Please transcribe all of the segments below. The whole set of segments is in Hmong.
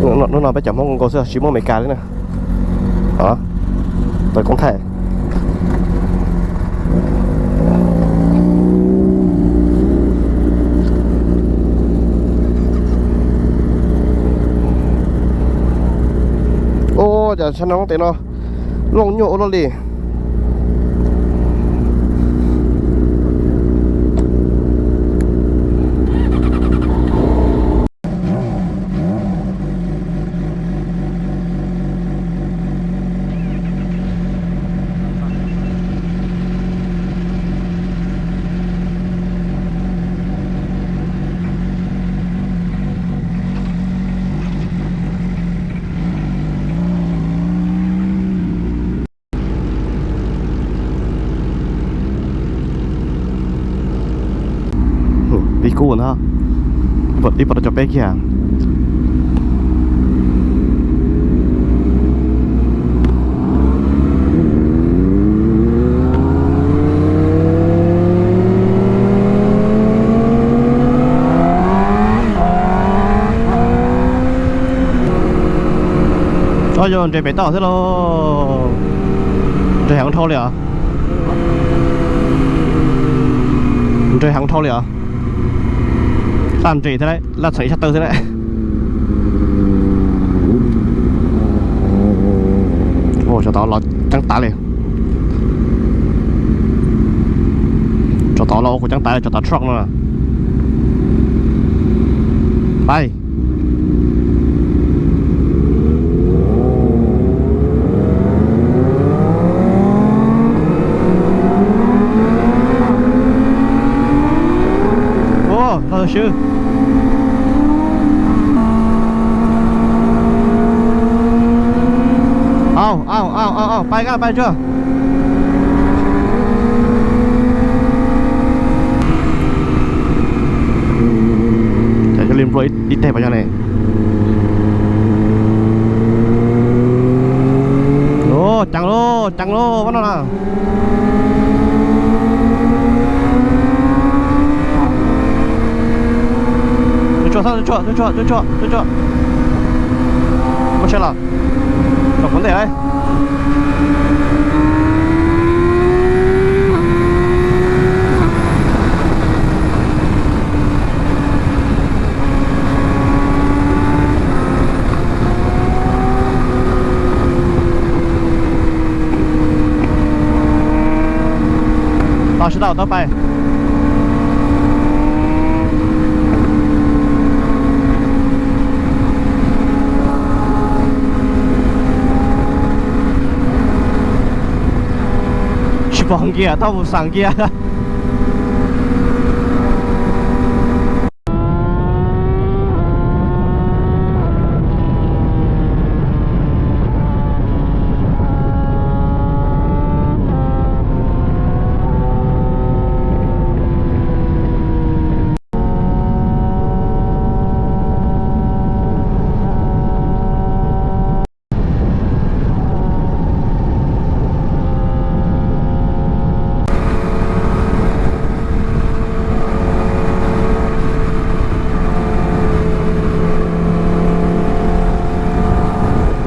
Hnub no peb cov Hmoob nkaus xwb, tsis muaj Amelikas li na. Tawm koob thaij. Ua cas sab noo tes no looj nyuaj ua luaj li. Pib kub ntag, ib puas rau cov peb kiag. Ob, yog nres pem toj thiab lauj. Nres heev dhau li os. Nres heev dhau li os. Laj nres thiab, laj txheem sab taw thiab. Tsov tod los ceeb tas li. Tsov tod los ua kuv ceeb tas li, tsov tod truck no. Pais. Ua, tau swb. Au, au, au, au, au, pais koj, pais tsuag. Ces yog li nplua ib teg pas yog ne. Ceev lauj, ceev lauj, pab no na. Tuaj tsuag, tuaj tsuag, tuaj tsuag, tuaj tsuag, tuaj tsuag. Muaj tsheb los. Tsom kuv ntej lauj. Tau, sib tau, tau pais. Tsis pom kiag, tau mus xam kiag.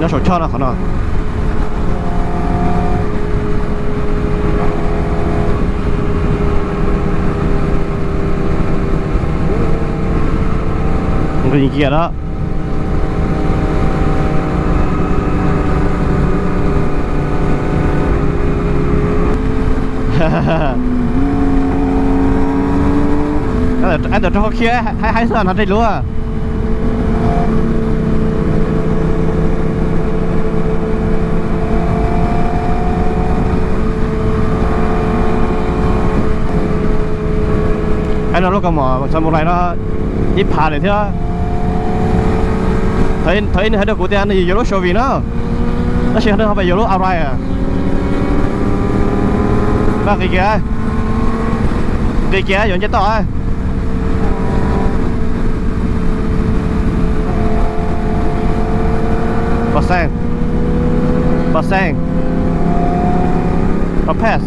Nyob saum choj no qhov no. Nqis kiag na. Ntawm rau qhov khiab haib haib xwb, hnav dej luv. Haib no lub kaus mom Samurai no ib phav lawm thiab. Thaum ib nws hais rau kuv tias nws yuav lub Chevy no, tab sis nws ho yuav lub Arai. Nqis kiag, nqis kiag yuav nce toj. Pos xeej, pos xeej, pos pes.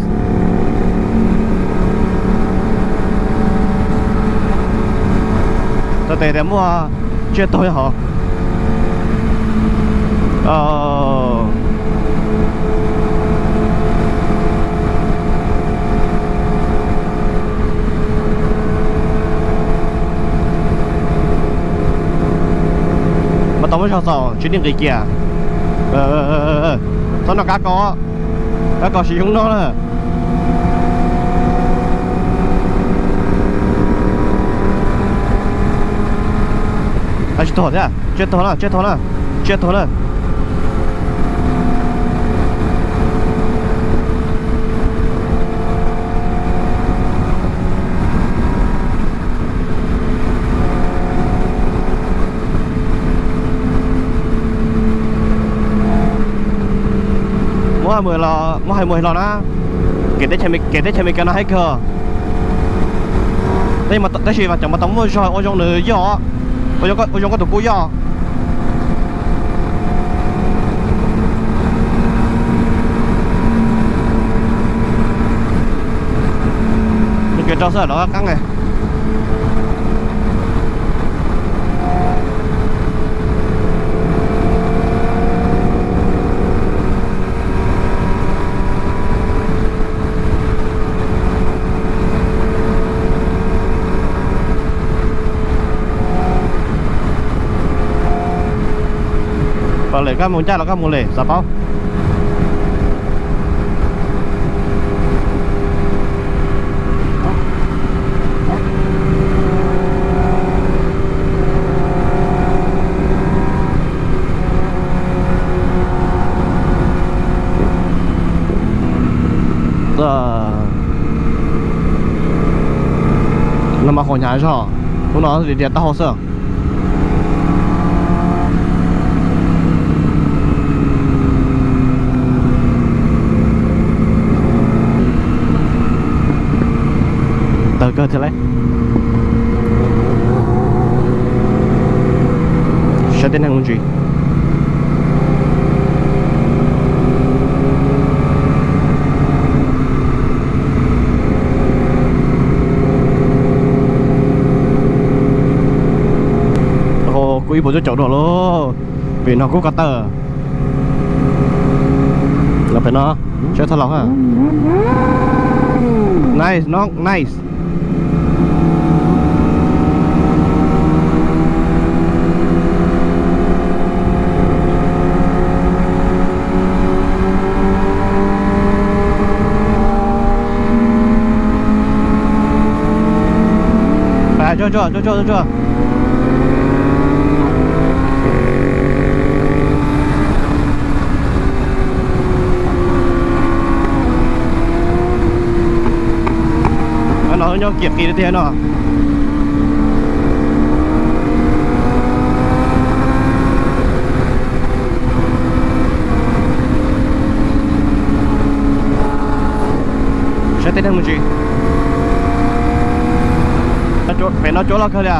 Tau tes tias muaj tsiaj tuag hauv. Ov, mas tau muab zog txaus tsis nij nqis kiag. Txhob noj kab ko, kab ko tsis zoo noj na. Tsis tuag thiab, tsiaj tuag na, tsiaj tuag na, tsiaj tuag na. Muab hais mus los, muab hais mus los na. Kev teb chaws Amelikas no haib kawg. Tab sis mas cov mas tau muaj zog ua zoo nws yoj, ua zoo koj tus kub yoj. Nws kev rau xwb los qab qeeb. Pom lawm koj mus ncaj los koj mus lawm xav paub. No mas qhov hnyav zog, hnub no tias taub hau xwb. Tawv kawg thiab lauj. Saib tej neeg mus ntsis. Kuv ib puas cuaj caum dua lauj, vim no kuv ko taw. Los pem no, saib txog laus ha. Nice, no, nice. Tsuag tsuag tsuag tsuag. No nyob kiag qis tiag no. Saib tej neeg mus ntsis. Pem no cuab loj kawg li.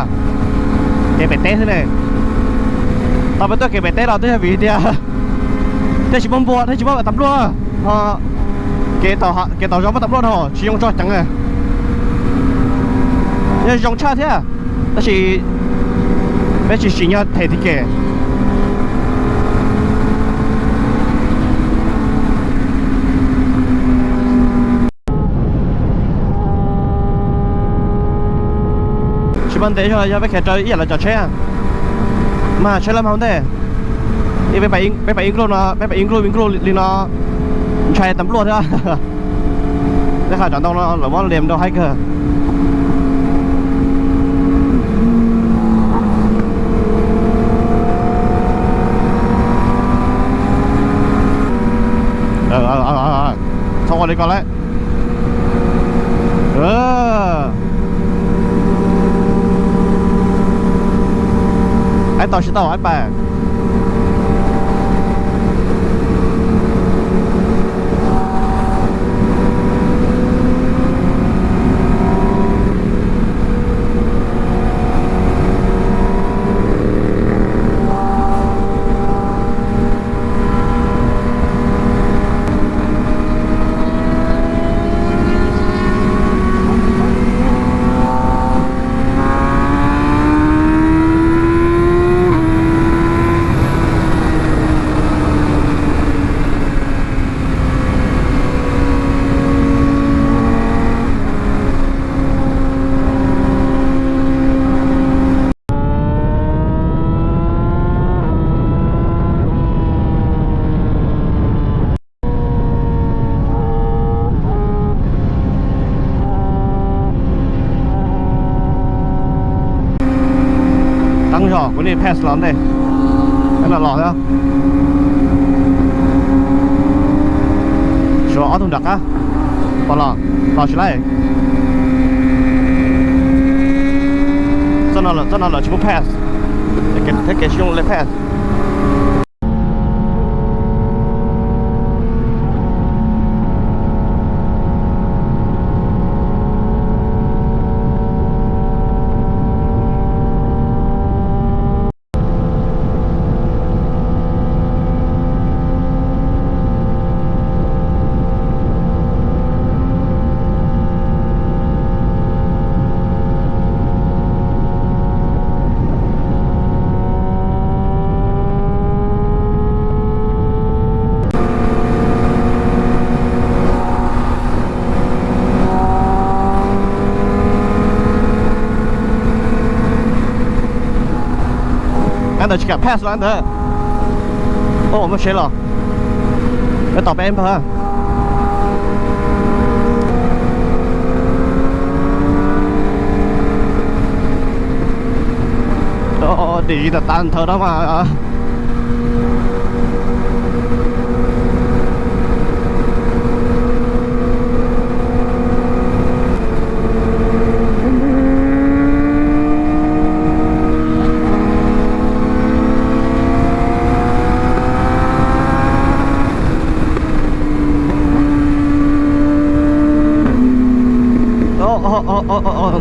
Kev pem teb xwb ne. Tau peb tuaj kev pem teb los twb yog vim tias thiaj tsis muaj npua thiab tsis muaj tas npluaj. Ho kev tau zoo muaj tas npluaj dhau tsis zoo tso ceev. Yog zoo tshaj thiab, tab sis peb tsis tsim nyog them tim kem. Tsis muaj ntev zog yog peb khiav raws ib yam li cov tsheb, mas tsheb lawv mas ua ntej. Peb pam ib nklub no, peb pam ib nklub ib nklub li no, ntshai tas npluaj thiab. Tej qhov tsav ntoo no lawv muab liam rau haib kawg. Txhob ua li ko lawm. Aib tau tsis tau aib pas. Pass los ntej, no los thiab. Suav ob tug nram qab, pom los, los tsis laib. Txoj no lawm tsis pub pass, thiab kev sib zoo li pass. Ntawd tsis kam pass los ntawd. Muaj tsev los, peb tos peb npawg. Dim zis tas tas nthawv no mas.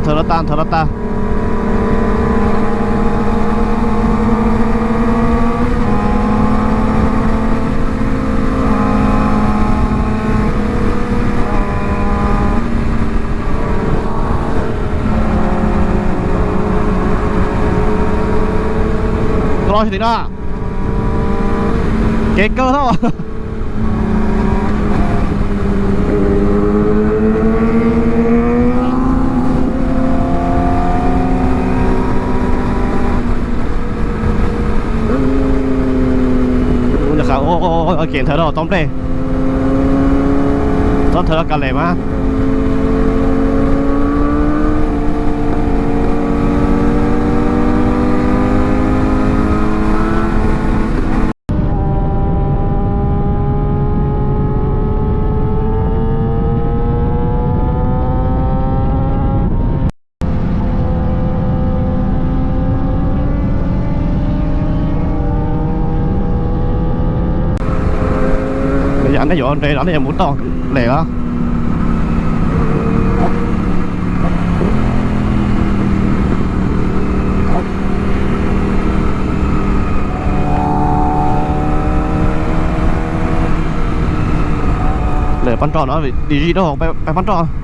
Nthawv no tas, nthawv no tas. Koj los tsis tim no, kev kawg tau. Ua kem nthawv rau tau nplej, txhob nthawv rau kav lem mas. Yam nej yuav nres los nej yuav mus toj lem los? Lawm pab nroj no, dim zis rau hauv pab nroj.